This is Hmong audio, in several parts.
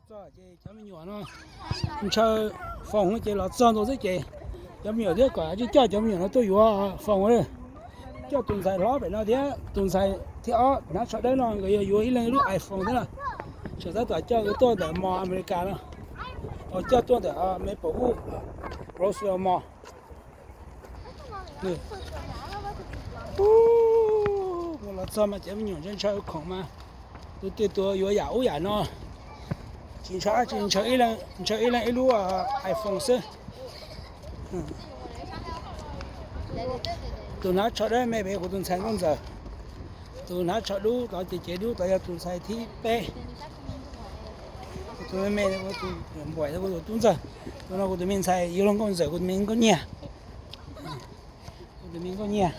Txog ces cov me nyuam no ntshaw foos no ces los txog ntua xwb ces cov me nyuam thiab kom coj cov me nyuam no tuaj yuav foos lawm. Coj tus ntxhais hlob pem no thiab tus ntxhais thib ob hnav tsho dawb no nkawd yog yuav ib leeg ib lub iPhone thiab na. Tseem tab tom coj nkawd tuaj ntawm mos America no, coj tuaj ntawm Maplewood, Roseville mos. Mus los txog mas cov me nyuam ntshaw ntshaw khoom mas tus twg tus yuav yam ub yam no. Tsis ntshaw dab tsi, ntshaw ib leeg ib lub iPhone xwb. Tus hnav tsho dawb me pem kuv tus ntxhais nkauj ntxawm, tus hnav tsho dub tod ces cev dub tod yog tus ntxhais thib peb. Tus me me tus npuam kuv tus tub ntxawg, tus no kuv tus me ntxhais yuav luag nkauj ntxawm, kuv tus me nkauj nyiag. Kuv tus me nkauj nyiag.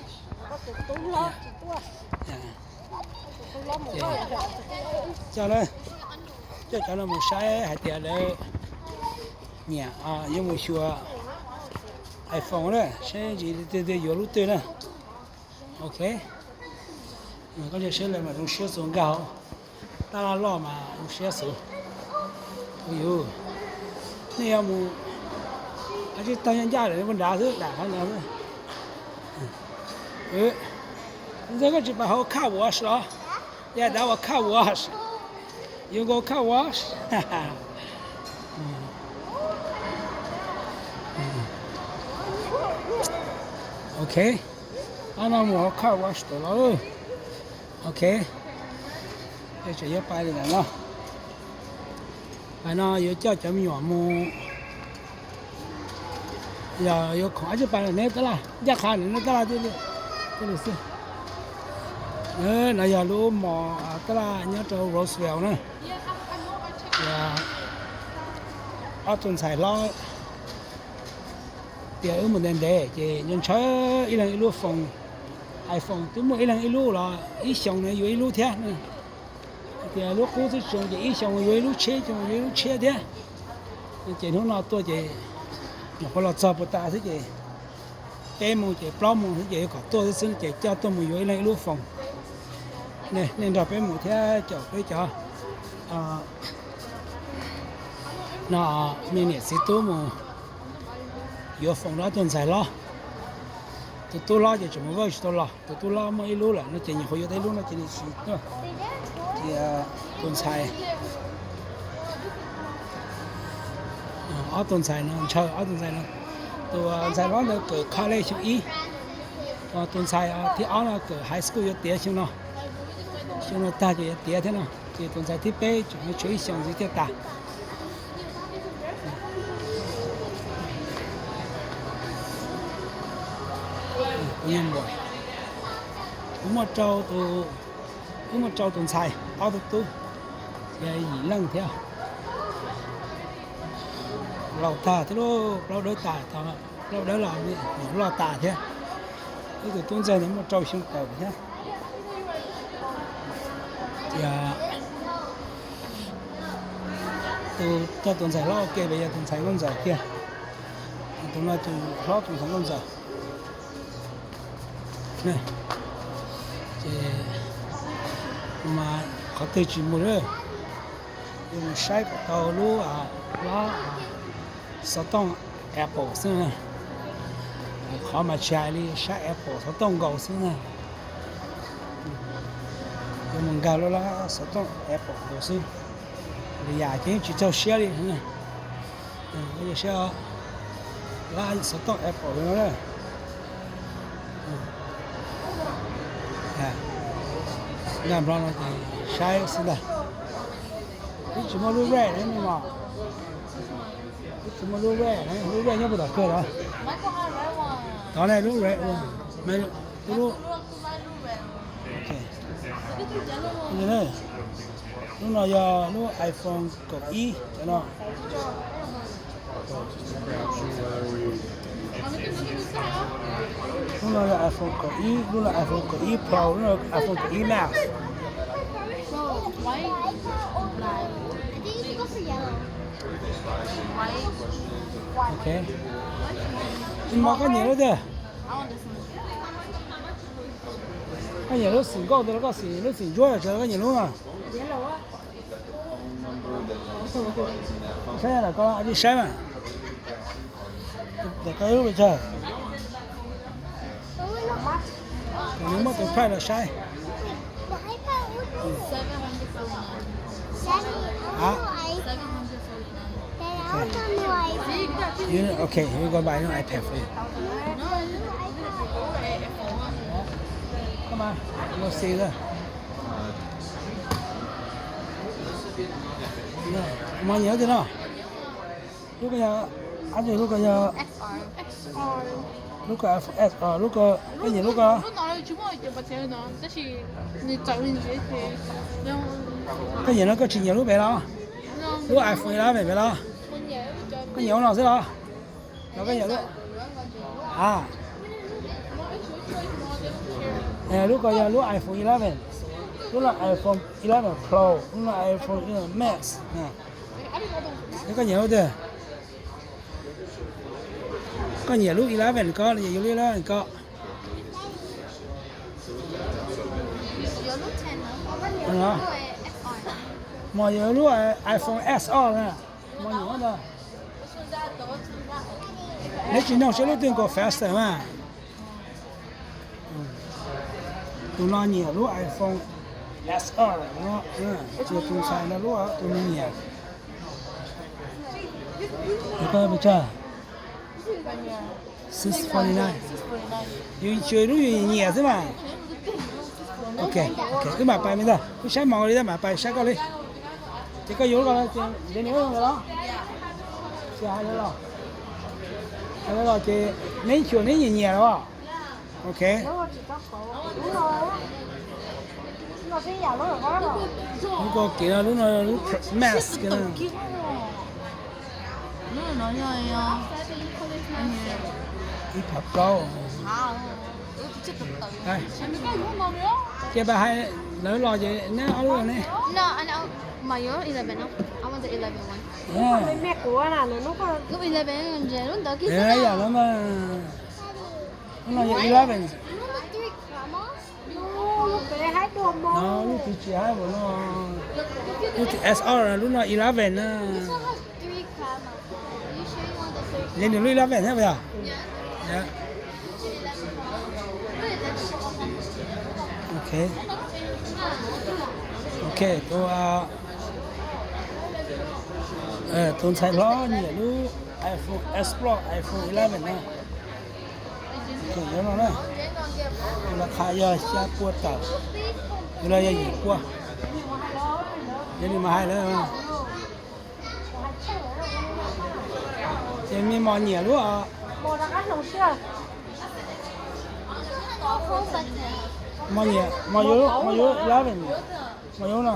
Coj, coj cov no mus saib hais tias lawv nyiam yuav mus xyuas iPhone na, saib ntsis twg twg yuav lub twg na. Ok, koj saib lawv mas zoo siab xus nkag hauv, tab laj loj mas zoo siab xus. Yus, nej yuav mus, a tsis tag nyob ncaj lawm puag nrad xwb, dam qhov no xwb. Ntxawg, koj tsis pais hauv car wash los? Yeah, that was car wash. You go car wash? Ok. Ob no mus hauv car wash tawm los. Ok. Tseem yuav pais li ntawm no. Pais no yuav coj cov me nyuam mus, yog yuav khoom ab tsi pais neb tab laj ncaj qha neb tab laj thiaj li xwb. No yog lub mos tab laj nyob rau Roseville na. Ob tug ntxhais hlob tias wb mus ntev ntev ces ntshaw ib leeg ib lub foos, iPhone twb muaj ib leeg ib lub los ib xyoos no yuav ib lub thiab. Hais tias lub qub xwb tsoom ces ib xyoos yuav ib lub, tshiab xyoo yuav ib lub tshiab thiab. Ces hnub no tuaj ces nyuam qhuav los txog puag ta xwb ces peb mus ces plaub mus xwb ces yuav kom tuaj xwb xwb ces coj tuaj mus yuav ib leeg ib lub foos. Nej nrog peb mus thiab caum peb cov no, me niam txiv tub mus yuav foos rau ob tug ntxhais hlob. Tus tub hlob ces tseem mus Vwj tsis tau los, tus tub hlob muaj ib lub lawm no ces nyuam qhuav yuav tau ib lub no ces nws tsis tuaj. Ces tus ntxhais, ob tug ntxhais no ntshaw, ob tug ntxhais no, tus ntxhais hlob ntawd kawm college xyoo ib, tus ntxhais thib ob no kawm high school yuav tiav xyoo no. Xyoo no tag ces yuav tiav thiab no ces tus ntxhais thib peb tseem tshuav ib xyoos ntxiv thiaj tas. Kuv muaj rau tus, wb muaj rau tus ntxhais ob tug tub, yim leej thiab. Laus tag thiab lauj, plaub dawb tas, plaub dawb los loj tas thiab. Wb tus tub ntxawg ntawd muaj rau xyoo tawm thiab. Ces tus, tus ntxhais hlob ua ke los yog tus ntxhais nkauj ntxawm kiag. Tus no tus hlob tus ntxhais nkauj ntxawm. Ces mas qhov twg tsis mus lawm, yuav mus saib kom tau lub, lub xov tooj Apple xwb na. Qhov mas tsis hais li, saib Apple xov tooj nkaus xwb na. Yuav mus nkag lub lab xov tooj Apple nkaus xwb. Lwm yam ces yeej tsis txaus siab li. Lab xov tooj Apple no na. Nkag nplo no ces saib xwb ntag. Twb tsis muaj lub red ne mog. Twb tsis muaj lub red, lub red nyob puag tom kawg los? Tod ne lub red, lub, lub no yog lub iPhone kaum ib cov no. Lub no yog iPhone kaum ib, lub no iPhone kaum ib Pro, lub no iPhone kaum ib Max. Tsis mov koj nyiam lub twg? Koj nyiam lub xim nkauj ntawd los koj xim lub xim ntsuab, koj nyiam lub no? Saib lam ko, saib mas. Lam ko ib lub pes tsawg? Nws muab tus price los saib. Seven hundred forty-nine. Seven hundred forty-nine. Okay, you go buy new iPad for you. Come on, we'll see you there. Hmov nyiam lub twg no? Lub ko yog, ab, lub ko yog, lub ko, lub ko, koj nyiam lub ko? Koj nyiam no, koj tsis nyiam lub pem los? Lub iPhone eleven pem los? Koj nyiam ua no xwb los? Los koj nyiam lub, a, lub ko yog lub iPhone eleven, lub no iPhone eleven Pro, lub no iPhone eleven Max. Koj nyiam lub twg? Koj nyiam lub eleven ko los yog yuav lub eleven ko? Mas yuav lub iPhone X O na. Mas nyiam ntag. Neb tsis nug seb lub twg nkaus faster mas. Tus no nyiam lub iPhone X O no, tus ntxhais no lub, tus no nyiam. Koj pes tsawg? Six forty nine. Yus xyuas lub yus nyiam xwb mas. Ok, ok, wb mam pais me ntag, wb saib mos li tab mam pais saib koj li. Ces koj yuav lub ko ces ntev nws los. Ces hais lawv los, hais lawv los ces neb xyuas neb nyiam nyiam los. Ok. Lub ko kev no, lub no lub Max no. Ib phav plaub. Ces pab hais lawv los ces neb ob lub ne. Lub eleven no. Lub eleven no. Yam no mas. Lub no yog eleven. No lub twg tsis haib npaum no. Lub twg S O, lub no eleven na. Yog nws lub eleven thiab puas yog? Ok, ok, tus, tus ntxhais hlob nyiam lub iPhone X Pro, iPhone eleven na. Tus no na, tus no qhov yog xya pua tawm, tus no yog yim pua. Yog nws mas hais lawv. Ces me mos nyiam lub, mos nyiam, mos yuav, mos yuav eleven, mos yuav no.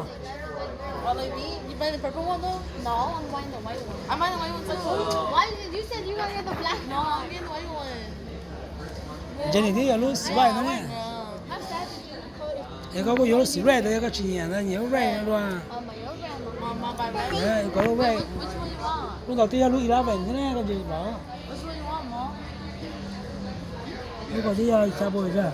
Ntshe nws twb yog lub Sprite no ne. Es koj kuj yuav lub Sprite, yog koj tsis nyiam ntawd nyiam lub red no dua. Koj lub red, lub ntawd twb yog lub eleven thiab ne, koj tsis paub. Lub ko twb yog xya pua tsawg.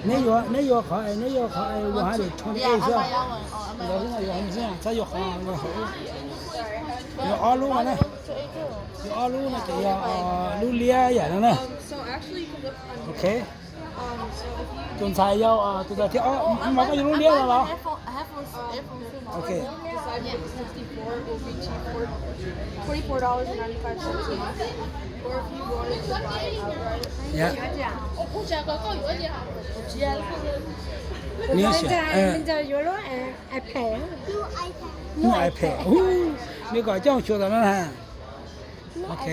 Neb yuav, neb yuav qhov, neb yuav qhov, yuav hais tias twenty eight xwb. Ntawd xwb no yuav hais xwb, txhob yuav qhov, yuav ob lub no na. Yuav ob lub no ces yog lub liab yam no na. Ok. Tus ntxhais yog tus ntxhais thiab ob, mas koj yuav lub liab no los? Ok. Nws xav, nws yuav lub iPad, nws kom coj xyuas tom no na. Ok.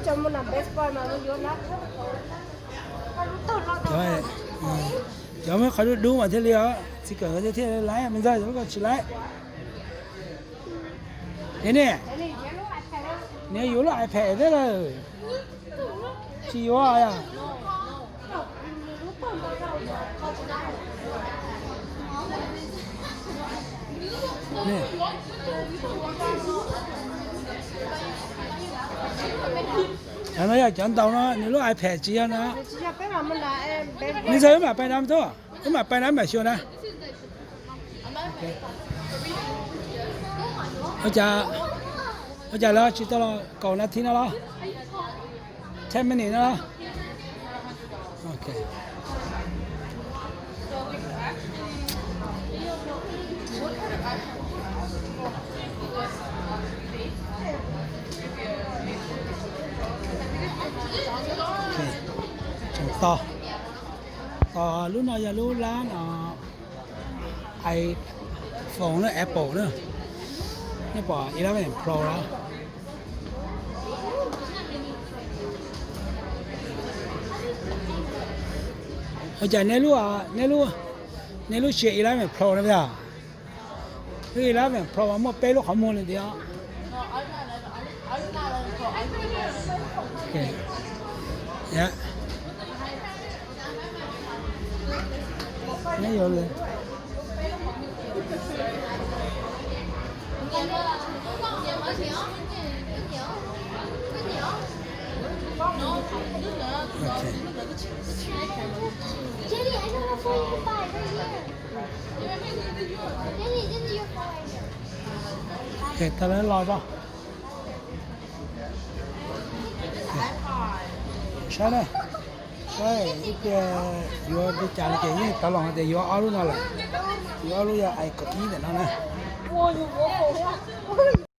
Cov, cov muaj qhov dub dub mas thiaj li os, txiv kawm nkawd thiaj li laiv, me ntxawg lub ko tsis laiv. Yog ne, nws yuav lub iPad thiab lawm. Tsis yuav os. Cov no yog cov ntaus no, nws lub iPad tsis yog no. Nws ntxhais wb mam pais dam tuaj, wb mam pais dam mam xyuas na. Ua cas, ua cas lawv tsis tau los kaum nas this no los? Ten minutes no los? Tos, tos lub no yog lub lab no, iPhone na, Apple na. Nej pom eleven Pro los? Ua cas nej lub, nej lub, nej lub tsis yog eleven Pro na yog? Lub eleven Pro mas muaj peb lub qhov muag li tias. Tau lawv los tso. Saib na, saib ib pliag yuav li cas no ces yeej tau los hais tias yuav ob lub no lawm. Yuav ob lub yog i kaum ib ntawm no na.